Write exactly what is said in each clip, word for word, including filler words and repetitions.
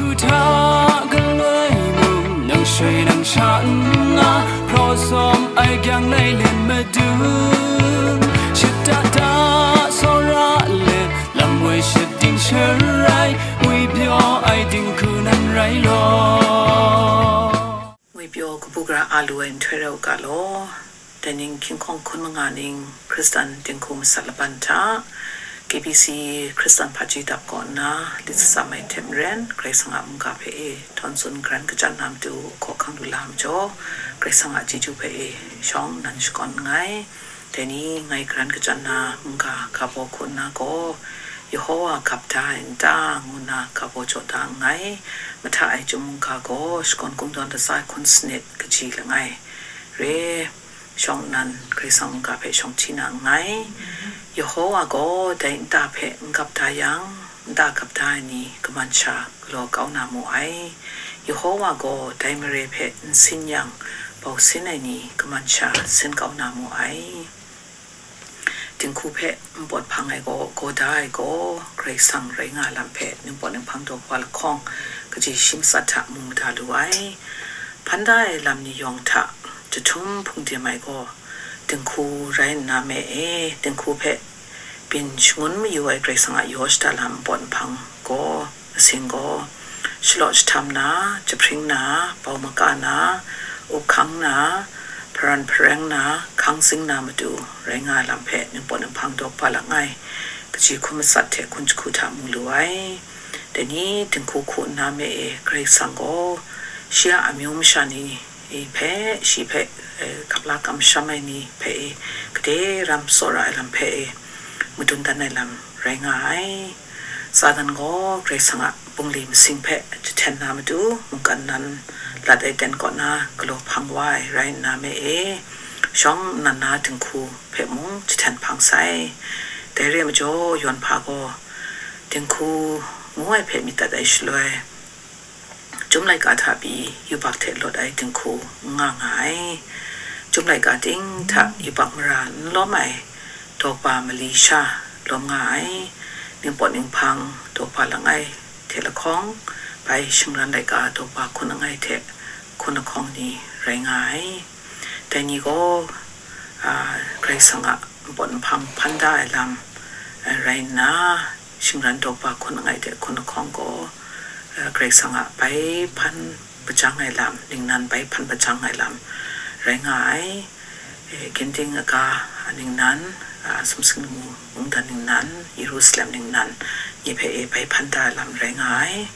Hta galoi mung nang shoi nang sha nna, hpraw sawm ai kyang lai let madun, shata ta tsawra let, lam woi shading sharai, ngwipyaw ai dinghku nan rai law. Ngwipyaw kabu gara a lu ai nhtoi rai u ga law. Dai ning hkying hkawng hkun manga ning Hkristan dinghku masat laban hta, K B C Hkristan hpaji dap kaw nna lit tsam ai hte maren, Karai Kasang a mungga hpe e htawn tsun garan kachyan na matu hkaw hkang lu la majaw, Karai Kasang a chyeju hpe e shawng nnan shakawn nngai. Dai ni ngai garan kachyan na mungga ga baw hku nna gaw, Yehowa gap da ai nta ngu nna ga baw jaw da nngai. Mahta e chyum mungga gaw shakawn kungdawn latsa hkun sanit kaji langai. Re, shawng nnan Karai Kasang mungga hpe shawng hti na nngai. Yehowa gaw dai nta hpe n gap da yang, nta gap da ai ni kaman sha galaw kau na mu ai. Yehowa gaw dai mare hpe n sin yang, bau sin ai ni kaman sha sin kau na mu ai. Dinghku hpe npawt hpang ai gaw, gaw da ai gaw, Karai Kasang rai nga ai lam hpe ningpawt ninghpang daw wa lahkawng, kaji shi matsat hta mu mada lu ai. Hpan da ai lam ni yawng hta jahtum hpungdim ai gaw, dinghku rai nna me e, dinghku hpe byin shangun mayu ai Karai Kasang a yaw shada lam npawt nhpang gaw, masing gaw, shalaw jahtam na, jahpring na, bau maka na, up hkang na, hparan hpareng na, hkang zing na matu rai nga ai lam hpe ningpawt ninghpang daw ba langai, kaji hku matsat hte hkun jahku hta mu lu ai. Dai ni dinghku hku nna me e, Karai Kasang gaw shi a amyu masha ni hpe, shi hpe, eh, gap la kamsham ai ni hpe e, gade ram tsawra ai lam hpe e, madun dan ai lam rai nga ai. Satan gaw Karai Kasang a bungli masing hpe jahten na matu, mungkan nan lat ai ten kaw na galaw hpang wa ai rai nna me e, shawng nnan na dinghku hpe mung jahten hpang sai. Dai re ai majaw, yawn hpa gaw dinghku ngu ai hpe myit dat ai shaloi, Chyum laika hta pyi yubak hte lawt ai dinghku n nga nga ai. Chyum laika ting hta yubak mara n lawm ai dawpa mali sha lawm nga ai. Ningpawt ninghpang dawpa langai hte lahkawng, bai shingran laika dawpa hkun langai hte hkun lahkawng ni rai nga ai. Dai ni gaw, a, Karai Kasang a npawt nhpang hpan da ai lam, a, rai nna, shingran dawpa hkun langai hte hkun lahkawng gaw, a, Karai Kasang a bai hpan hpajang ai lam, ningnan bai hpan hpajang ai lam rai nga ai. E, ginting aga ningnan, a, sumsing lamu mungdan ningnan, Yerusalem ningnan, nye hpe e bai hpan da ai lam rai nga ai.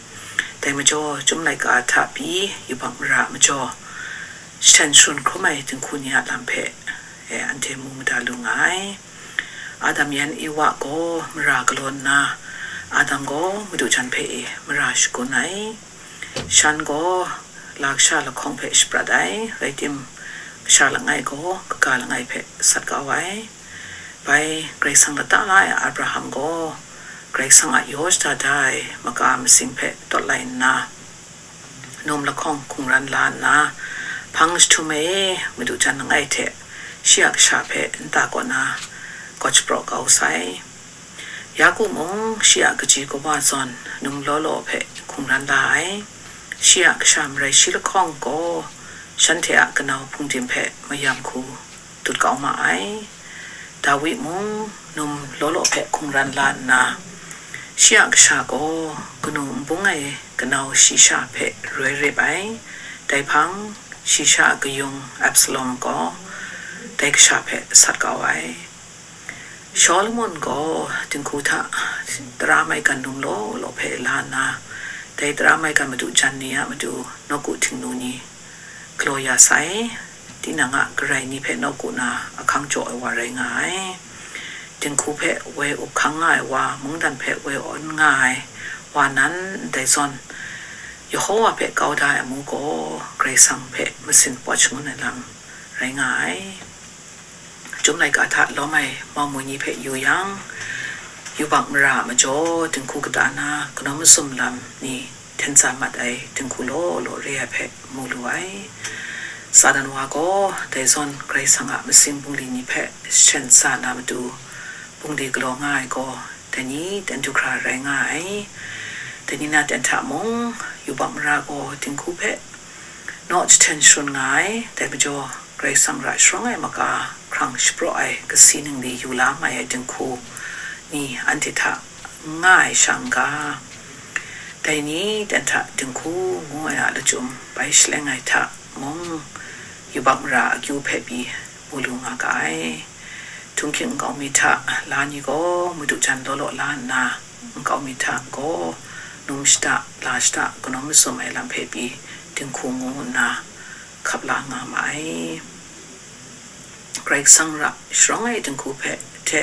Dai majaw, Chyum laika hta pyi yubak mara majaw, jahten sharun hkrum ai dinghku ni a lam hpe, e, anhte mu mada lu nga ai. Adam yan Ewa gaw mara galaw nna, Adam gaw madu jan hpe e mara shagun ai. Shan gaw la kasha lahkawng hpe shaprat ai, rai tim, kasha langai gaw kaga langai hpe sat kau ai. Bai Karai Kasang lata la ai Abraham gaw, Karai Kasang a yaw shada da ai maka masing hpe tawt lai nna, num lahkawng hkungran la nna, hpang jahtum e madu jan langai hte shi a kasha hpe nta kaw na kawt shapraw kau sai. Yaku mung shi a kaji kawa zawn num law law hpe hkungran la ai. Shi a kasha marai shi lahkawng gaw shanhte a kanau hpungdim hpe mayam hku dut kau ma ai. Dawi mung num law law hpe hkungran la nna, shi a kasha gaw kanu nbung ai kanau shi sha hpe roi rip ai. Dai hpang, shi sha a kayung Absalom gaw dai kasha hpe sat kau ai. Shawlumon gaw dinghku hta tara maigan num law law hpe la nna, dai tara maigan madu jan ni a matu nawku htingnu ni galaw ya sai. Tinang a karai ni hpe nawku na ahkang jaw ai wa rai nga ai. Dinghku hpe woi up hkang nga ai wa, mungdan hpe woi awn nga ai wa nan ndai zawn, Yehowa hpe kau da ai amu gaw, Karai Kasang hpe masin pawt shangun ai lam rai nga ai. Chyum laika hta lawm ai mawmu ni hpe yu yang, yubak mara a majaw dinghku kata na kanawn masum lam ni hten tsa mat ai dinghku law law re ai hpe mu lu ai. Satan wa gaw dai zawn Karai Kasang a masing bungli ni hpe jahten sa na matu, bungli galaw nga ai gaw, dai ni ten du hkra rai nga ai. Dai ni na ten hta mung, yubak mara gaw dinghku hpe naw jahten sharun nga ai, dai majaw Karai Kasang ra sharawng ai maka hkrang shapraw ai kasi ningli yu la mai ai dinghku ni anhte hta n nga ai sha n ga, dai ni ten hta dinghku ngu ai a lachyum bai shaleng ai hta mung, yubak mara akyu hpe pyi mu lu nga ga ai. Htunghking nkau mi hta la ni gaw madu jan law law la nna, nkau mi hta gaw num shada, la shada, kanawn masum ai lam hpe pyi dinghku ngu nna hkap la nga ma ai. Karai Kasang ra sharawng ai dinghku hpe hte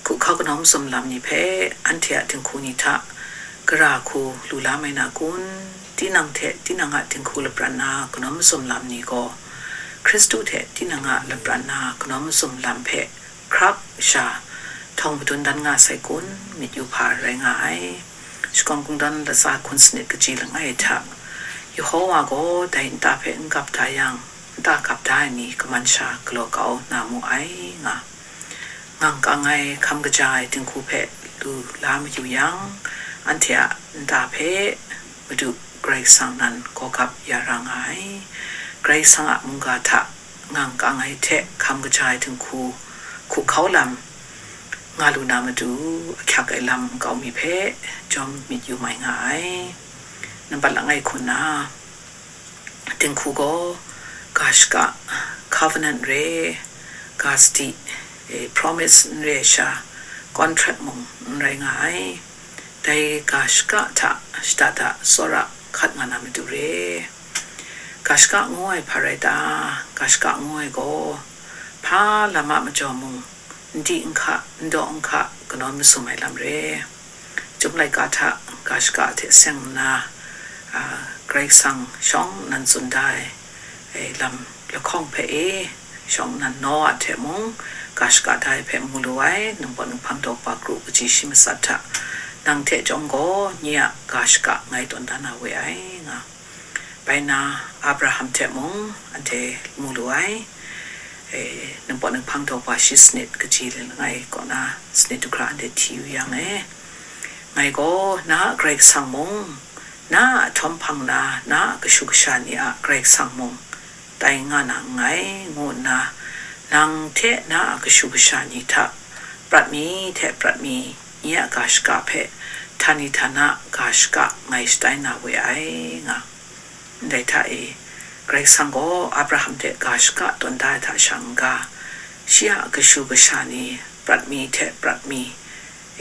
hkuhkau kanawn masum lam ni hpe anhte a dinghku ni hta gara hku lu la mai na kun? Tinang hte tinang a dinghku lapran na kanawn masum lam ni gaw, Hkristu hte tinang a lapran na kanawn masum lam hpe hkrak sha htawng madun dan nga sai kun? Myit yu hpa rai nga ai. Shakawn Kungdawn latsa hkun sanit kaji langai hta, Yehowa gaw dai nta hpe n gap da yang, nta gap da ai ni kaman sha galaw kau na mu ai, nga. Ngang kang ai hkam kaja ai dinghku hpe lu la mayu yang, anhte a nta hpe Madu Karai Kasang nan gawgap ya ra nga ai. Karai Kasang a mungga hta ngang kang ai hte hkam kaja ai dinghku hkuhkau lam nga lu na matu, ahkyak ai lam nkau mi hpe jawm myit yu mai nga ai. Nambat langai hku na, dinghku gaw ga shaka, covenant re, ga sadi, eh, promise n re ai sha, contract mung n rai nga ai. Dai ga shaka hta shada da tsawra hkat nga na matu re. Ga shaka ngu ai hpa rai ta? Ga shaka ngu ai gaw, hpa lam a majaw mung, n di n hka, n daw n hka, kanawn masum ai lam re. Chyum laika hta ga shaka hte seng nna, a, Karai Kasang shawng nnan tsun da ai, e, lam lahkawng hpe e, shawng nnan Noa hte mung ga shaka da ai hpe mu lu ai, ningpawt ninghpang daw pa kru kaji shi matsat hta, nang hte chyawm gaw nye a ga shaka ngai tawn da na we ai, nga. Bai na, Abraham hte mung anhte mu lu ai. E, ningpawt ninghpang daw pa shi sanit kaji langai kaw na sanit du hkra anhte hti yu yang e, ngai gaw na a Karai Kasang mung, na a htawm hpang na, na a kashu kasha ni a Karai Kasang mung tai nga na nngai, ngu nna, nang hte na a kashu kasha ni hta prat mi hte prat mi, nye a ga shaka hpe htani htana ga shaka ngai shatai na we ai, nga. Ndai hta e, Karai Kasang gaw Abraham hte ga shaka tawn da ai hta sha n ga, shi a kashu kasha ni prat mi hte prat mi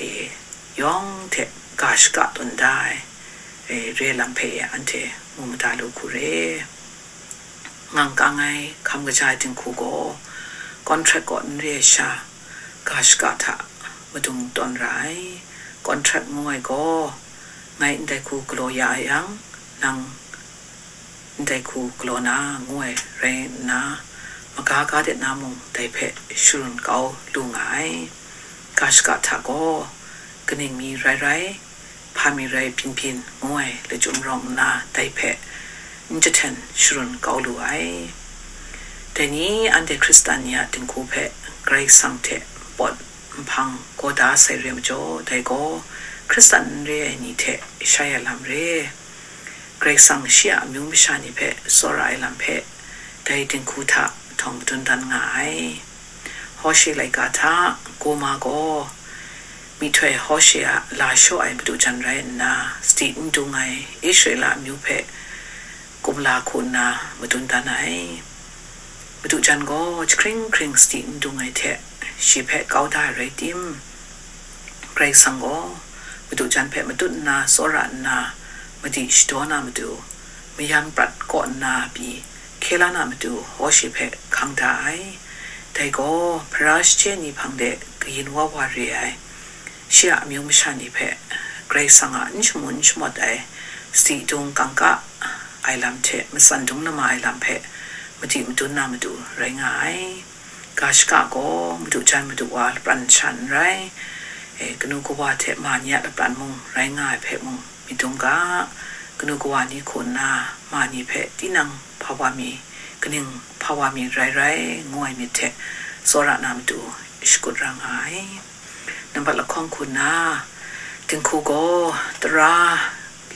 e yawng hte ga shaka tawn da ai, e, re lam hpe e anhte mu mada lu hku re. Ngang kang ai hkam kaja ai dinghku gaw, contract kaw n re ai sha, ga shaka hta madung tawn ra ai. Contract ngu ai gaw, ngai ndai hku galaw ya a yang, nang ndai hku galaw na, ngu ai rai nna, maga ga de na mung dai hpe sharun kau lu nga ai. Ga shaka hta gaw, kaning mi rai rai, hpa mi rai byin byin, ngu ai lachyum rawng nna, dai hpe n jahten sharun kau lu ai. Dai ni anhte Hkristan ni a dinghku hpe Karai Kasang hte npawt nhpang gaw da sai re majaw, dai gaw Hkristan n re ai ni hte shai ai lam re. Karai Kasang shi a amyu masha ni hpe tsawra ai lam hpe, dai dinghku hta htawng madun dan nga ai. Hoshe laika hta, Goma gaw myihtoi Hoshe a la shaw ai madu jan rai nna, sadi n dung ai Israela amyu hpe kumla hku nna madun dan ai. Madu jan gaw jahkring hkring sadi n dung ai hte, shi hpe kau da ai rai tim? Karai Kasang gaw madu jan hpe matut nna tsawra nna, madi shadaw na matu, mayam prat kaw nna pyi hkye la na matu Hoshe hpe hkang da ai. Dai gaw, Hpara shachye ni hpang de kayin wa wa re ai, shi a amyu masha ni hpe Karai Kasang a n shamu n shamawt ai, sadi dung kangka ai lam hte matsan dung lama ai lam hpe madi madun na matu rai nga ai. Ga shaka gaw madu jan madu wa lapran sha n rai, e, kanu kawa hte ma ni a lapran mung rai nga ai hpe mung myit dum ga, kanu kawa ni hku nna ma ni hpe tinang hpawa mi, kaning hpawa mi rai rai, ngu ai myit hte tsawra na matu shakut ra nga ai. Nambat lahkawng hku nna, dinghku gaw tara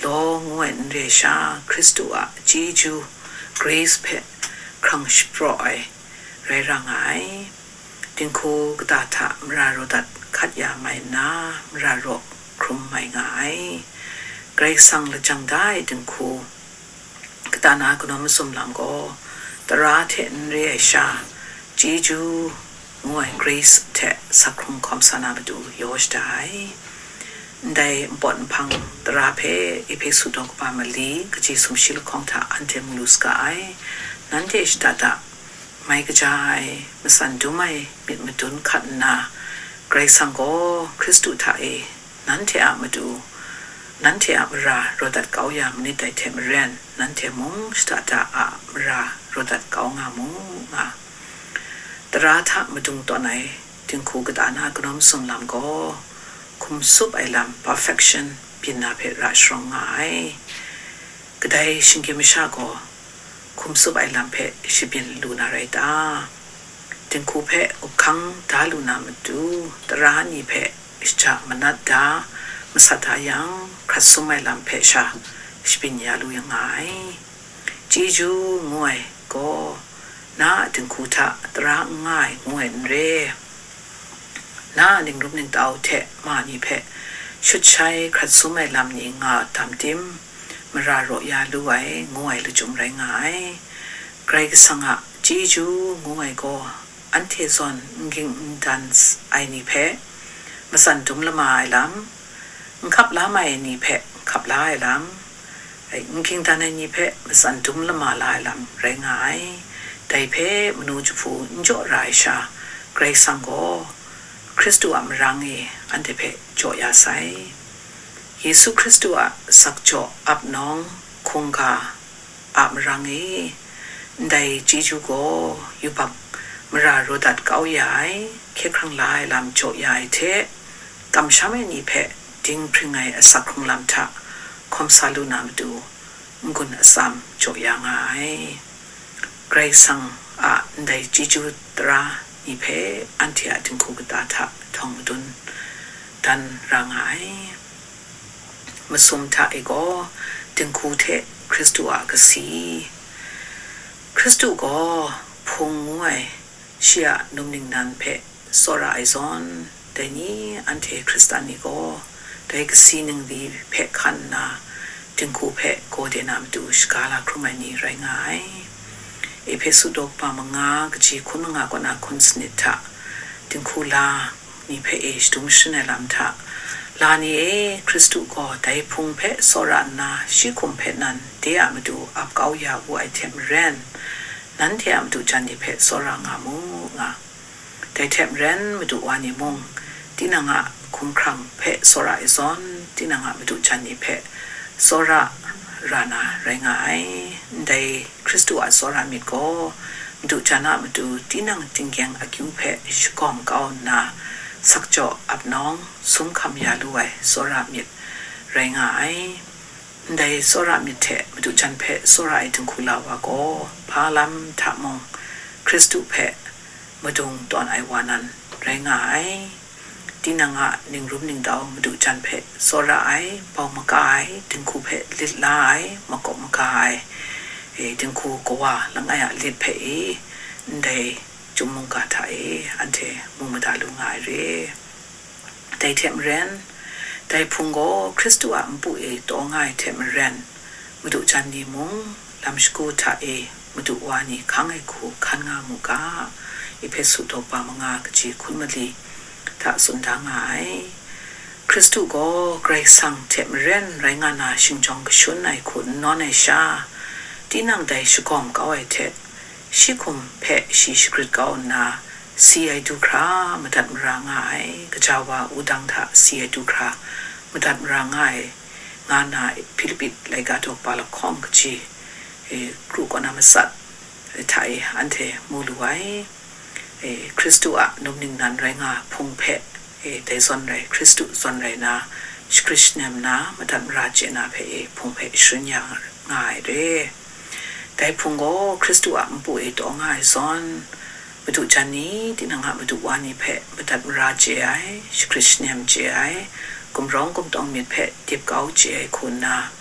daw ngu ai n re sha, Hkristu a chyeju, grace hpe hkrang shapraw ai rai ra nga ai. Dinghku kata hta mara raw dat hkat ya mai nna, mara raw hkrum mai nga ai. Karai Kasang lajang da ai dinghku kata na kanawn masum lam gaw, tara hte n re ai sha, chyeju ngu ai grace hte sak hkrung hkawm sa na matu yaw shada ai. Ndai npawt nhpang tara hpe Ehpesu daw kaba mali kaji sumshi lahkawng hta anhte mu lu saga ai. Nanhte shada da, mai kaja ai, matsan dum ai myit madun hkat nna, Karai Kasang gaw Hkristu hta e nanhte a matu, nanhte a mara raw dat kau ya manit dai hte maren, nanhte mung shada da a mara raw dat kau nga mu, nga. Tara hta madung tawn ai dinghku kata na kanawn masum lam gaw, hkum tsup ai lam perfection byin na hpe ra sharawng nga ai. Kadai shinggyim masha gaw hkum tsup ai lam hpe shabyin lu na rai ta? Dinghku hpe up hkang da lu na matu, tara ni hpe shaja manat da, masat da yang, hkrat sum ai lam hpe sha shabyin ya lu yang nga ai. Chyeju ngu ai gaw, na a dinghku hta tara n nga ai ngu ai n re. Na a ningrum ningtau hte ma ni hpe shut shai hkrat sum ai lam ni nga tam tim, mara raw ya lu ai ngu ai lachyum rai nga ai. Karai Kasang a chyeju ngu ai gaw, anhte zawn n ging n dan ai ni hpe matsan dum lama ai lam, n hkap la mai ai ni hpe n hkap la ai lam, n ging dan ai ni hpe matsan dum lama la ai lam rai nga ai. Dai hpe manu jahpu n jaw ra ai sha, Karai Kasang gaw Hkristu a marang e anhte hpe jaw ya sai. Yesu Hkristu a sakjaw ap nawng hkungga a marang e, ndai chyeju gaw yubak mara raw dat kau ya ai, hkye hkrang la ai lam jaw ya ai hte, kamsham ai ni hpe dinghpring ai asak hkrung lam hta hkawm sa lu na matu, n-gun atsam jaw ya nga ai. Karai Kasang a ndai chyeju tara ni hpe anhte a dinghku kata hta htawng madun dan ra nga ai. Masum hta e gaw, dinghku hte Hkristu a kasi. Hkristu gaw hpung ngu ai shi a num ningnan hpe tsawra ai zawn, dai ni anhte Hkristan ni gaw dai kasi ningli hpe hkan nna, dinghku hpe gaw de na matu shaga la hkrum ai ni rai nga ai. Ehpesu daw kaba manga kaji hkun manga kaw na hkun sanit hta, dinghku la ni hpe e shadum sharin ai lam hta, la ni e, Hkristu gaw dai hpung hpe tsawra nna, shi hkum hpe nan de a matu ap kau ya wu ai hte maren, nanhte a madu jan ni hpe tsawra nga mu, nga. Dai hte maren, madu wa ni mung, tinang a hkumhkrang hpe tsawra ai zawn, tinang a madu jan ni hpe tsawra ra na rai nga ai. Ndai Hkristu a tsawra myit gaw, madu jan a matu tinang tinggyeng akyu hpe shagawm kau nna, sakjaw ap nawng, sum hkam ya lu ai tsawra myit rai nga ai. Ndai tsawra myit hte madu jan hpe tsawra ai dinghku la wa gaw, hpa lam hta mung Hkristu hpe madung tawn ai wa nan rai nga ai. Tinang a ningrum ningtau madu jan hpe tsawra ai, bau maga ai, dinghku hpe lit la ai, makawp maga ai, e, dinghku kawa langai a lit hpe e, ndai chyum mungga hta e anhte mu mada lu nga ai re. Dai hte maren, dai hpung gaw Hkristu a npu e taw nga ai hte maren, madu jan ni mung lam shagu hta e madu wa ni hkang ai hku hkan nga mu ga, Ehpesu daw kaba manga kaji hkun mali hta tsun da nga ai. Hkristu gaw Karai Kasang hte maren rai nga na shingjawng kashun ai hku n nawn ai sha, tinang dai shagawm kau ai hte, shi hkum hpe shi shagrit kau nna, si ai du hkra madat mara nga ai, gaja wa wudang hta si ai du hkra madat mara nga ai, nga nna Hpilipit laika daw kaba lahkawng kaji, e, kru kaw na matsat hta e anhte mu lu ai. E, Hkristu a num ningnan rai nga hpung hpe, e, dai zawn rai, Hkristu zawn rai na, shagrit shanem na, madat mara chye na hpe, e, hpung hpe sharin ya nga ai re. Dai hpung gaw Hkristu a npu e taw nga ai zawn, madu jan ni, tinang a madu wa ni hpe madat mara chye ai, shagrit shanem chye ai, gumrawng gumtawng myit hpe dip kau chye ai hku nna,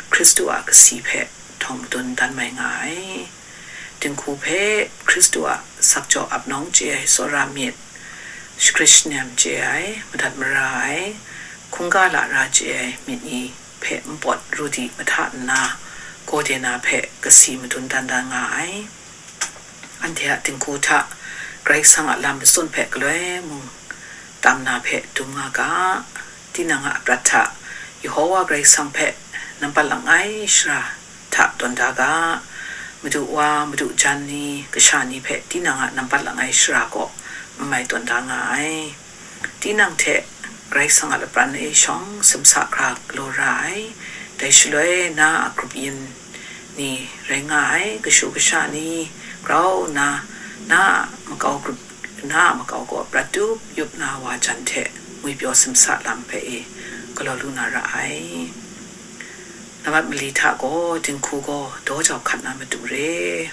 Hkristu a kasi hpe htawng madun dan mai nga ai. Dinghku hpe Hkristu a sakjaw ap nawng chye ai tsawra myit, shagrit shanem chye ai, madat mara ai, hkungga lara chye ai myit ni hpe npawt ru di mahta nna, gaw de na hpe kasi madun dan dan nga ai. Anhte a dinghku hta Karai Kasang a lam matsun hpe galoi mung tam na hpe dum nga ga. Tinang a prat hta Yehowa Karai Kasang hpe nampat langai shara hta tawn da ga. Madu wa, madu jan ni, kasha ni hpe tinang a nampat langai shara kaw n mai tawn da nga ai. Tinang hte Karai Kasang a lapran e shawng simsa hkra galaw ra ai, dai shaloi na a grup yin ni rai nga ai, kashu kasha ni grau nna, na a makau grup, na a makau gaw prat tup yup na wa jan hte ngwipyaw simsa lam hpe e galaw lu na ra ai. Nambat mali hta gaw dinghku gaw daw jau hkat na matu re.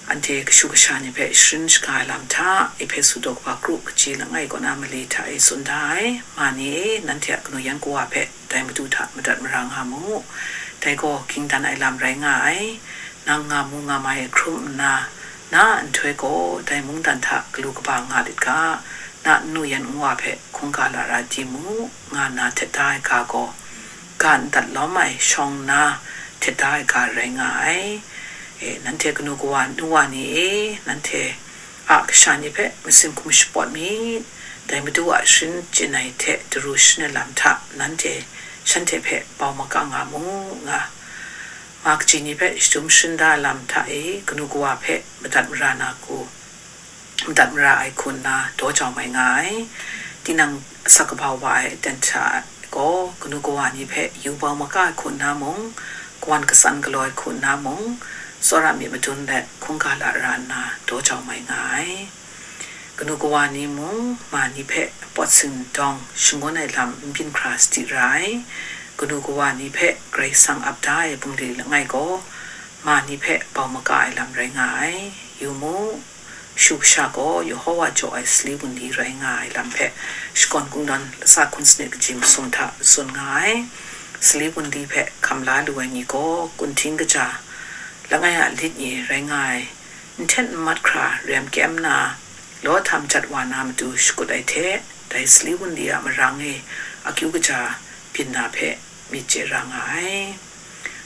Anhte kashu kasha ni hpe sharin shaga ai lam hta, Ehpesu daw kaba kru kaji langai kaw na mali hta e tsun da ai, ma ni e, nanhte a kanu yan kawa hpe dai Madu hta madat mara nga mu. Dai gaw ging dan ai lam rai nga ai. Nang nga mu nga mai hkrum nna, na a nhtoi gaw dai mungdan hta galu kaba nga lit ga, na nnu yan nwa hpe hkungga lara di mu, nga nna htet da ai ga gaw, ga ndat lawm ai shawng nna htet da ai ga rai nga ai. E, nanhte kanu kawa nu wa ni e, nanhte a kasha ni hpe masin hkum shapawt myit. Dai Madu a sharin chyin ai hte daru sharin ai lam hta nanhte shanhte hpe bau maga nga mu, nga. Ma kaji ni hpe shadum sharin da ai lam hta e kanu kawa hpe madat mara na hku, madat mara ai hku nna daw jau mai nga ai. Tinang asak kaba wa ai aten hta gaw kanu kawa ni hpe yu bau maga ai hku nna mung, kawan katsan galaw ai hku nna mung, tsawra myit madun let hkungga lara nna daw jau mai nga ai. Kanu kawa ni mung ma ni hpe pawt sindawng shangun ai lam n byin hkra sadi ra ai. Kanu kawa ni hpe Karai Kasang ap da ai bungli langai gaw, ma ni hpe bau maga ai lam rai nga ai. Yu mu, shu kasha gaw Yehowa jaw ai sali wunli rai nga ai lam hpe Shakawn Kungdawn latsa hkun sanit kaji masum hta tsun nga ai. Sali wunli hpe hkam la lu ai ni gaw kunhting kaja langai a lit ni rai nga ai. N hten n mat hkra rem kyem na, law htam jat wa na matu shakut ai hte, dai sali wunli a marang e akyu kaja byin na hpe myit chye ra nga ai.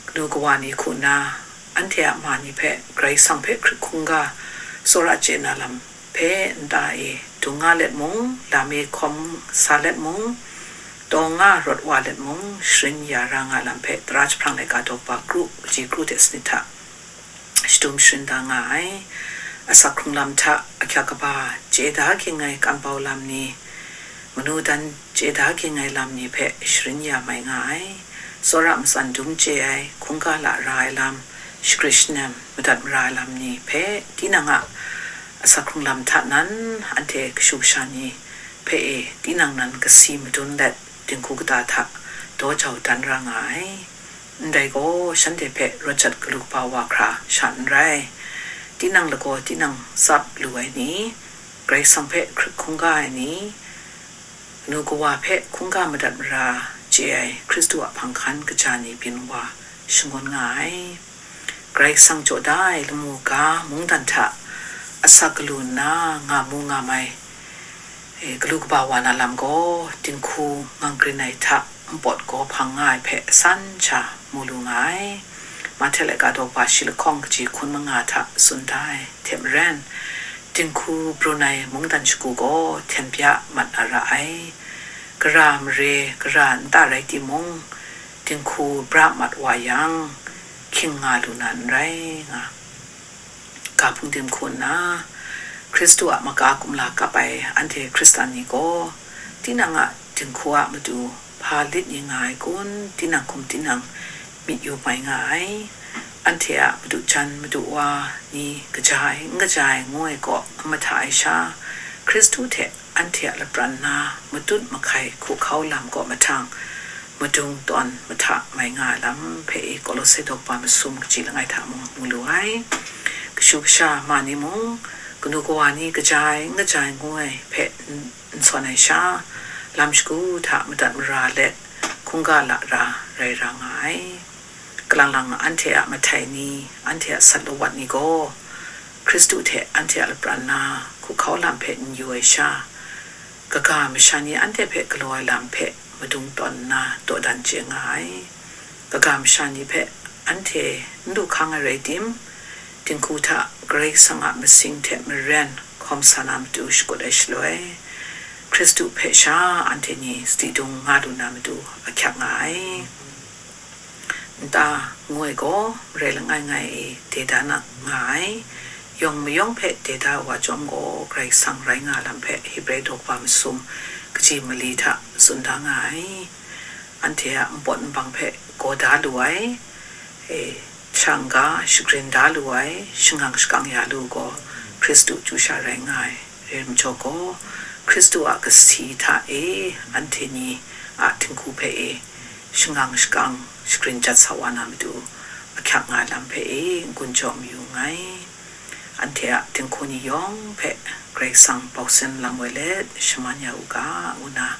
Kanu kawa ni hku nna, anhte a ma ni hpe Karai Kasang hpe hkrit hkungga tsawra chye na lam hpe nta e dung nga let mung, lam e hkawm sa let mung, taw nga rawt wa let mung, sharin ya ra nga lam hpe tara jahprang laika daw kaba kru, kaji kru hte sanit hta shadum sharin da nga ai. Asak hkrung lam hta ahkyak kaba chye da ging ai kan bau lam ni, manu dan chye da ging ai lam ni hpe sharin ya mai nga ai. Tsawra matsan dum chye ai, hkungga lara ai lam, shagrit shanem madat mara ai lam ni hpe tinang a asak hkrung lam hta nan anhte kashu kasha ni hpe e tinang nan kasi madun let dinghku kata hta daw jau dan ra nga ai. Ndai gaw shanhte hpe rawt jat galu kaba wa hkra sha n rai. Tinang lagaw tinang tsap lu ai ni, Karai Kasang hpe hkrit hkungga ai ni, kanu kawa hpe hkungga madat mara chye ai Hkristu a hpang hkan kaja ni byin wa shangun nga ai. Karai Kasang jaw da ai lamu ga mungdan hta asak galu nna nga mu nga mai, e, galu kaba wa na lam gaw, dinghku ngang grin ai hta npawt gaw hpang nga ai hpe san sha mu lu nga ai. Mahte laika daw kaba shi lahkawng kaji hkun manga hta tsun da ai hte maren, dinghku brun ai mungdan shagu gaw hten bya mat na ra ai. Gara mare, gara nta rai timung, dinghku bra mat wa yang, hkying nga lu na n rai, nga. Ga hpung dim hku nna, Hkristu a maka kumla kap ai anhte Hkristan ni gaw, tinang a dinghku a matu hpa lit ni nga ai kun, tinang hkum tinang myit yu mai nga ai. Anhte a madu jan, madu wa ni kaja ai, n kaja ai, ngu ai kaw n mahta ai sha, Hkristu hte anhte a lapran na matut mahkai hku hkau lam kaw mahtang, madung tawn mahta mai nga ai lam hpe i Kolose daw kaba masum kaji langai hta mung mu lu ai. Kashu kasha ma ni mung, kanu kawa ni kaja ai, n kaja ai ngu ai hpe n, n sawn ai sha, lam shagu hta madat mara let, hkungga lara rai ra nga ai. Lang lang anhte a mahtai ni, anhte a sat lawat ni gaw, Hkristu hte anhte a lapran na hkuhkau lam hpe n yu ai sha, kaga masha ni anhte hpe galaw ai lam hpe madung tawn nna dawdan chye nga ai. Kaga masha ni hpe anhte n du hkang ai rai tim, dinghku hta Karai Kasang a masing hte maren hkawm sa na matu shakut ai shaloi, Hkristu hpe sha anhte ni sadi dung nga lu na matu ahkyak nga ai. Nta ngu ai gaw, marai langai ngai e dai da na nga ai. Yawng mayawng hpe dai da ai wa chyawm gaw, Karai Kasang rai nga lam hpe Hebre daw kaba masum kaji mali hta tsun da nga ai. Anhte a npawt nbang hpe gaw da lu ai, e, sha n-ga shagrin da lu ai, shangang shakang ya lu gaw, Hkristu chyu sha rai nga ai. Rai majaw gaw, Hkristu a kasi hta e anhte ni a dinghku hpe e shangang shakang shagrin jat sa wa na matu, ahkyak nga ai lam hpe e n-gun jaw mayu nngai. Anhte a dinghku ni yawng hpe Karai Kasang bausen lam woi let shaman ya u ga, ngu na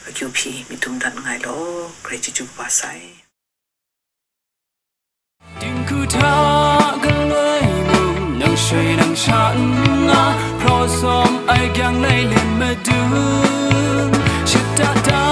akyu hpyi myit dum dat nngai law, Karai chyeju kaba sai. Dinghku hta galoi mung nang shoi nang sha n nga, hpraw sawm ai kyang lai len madun, shata da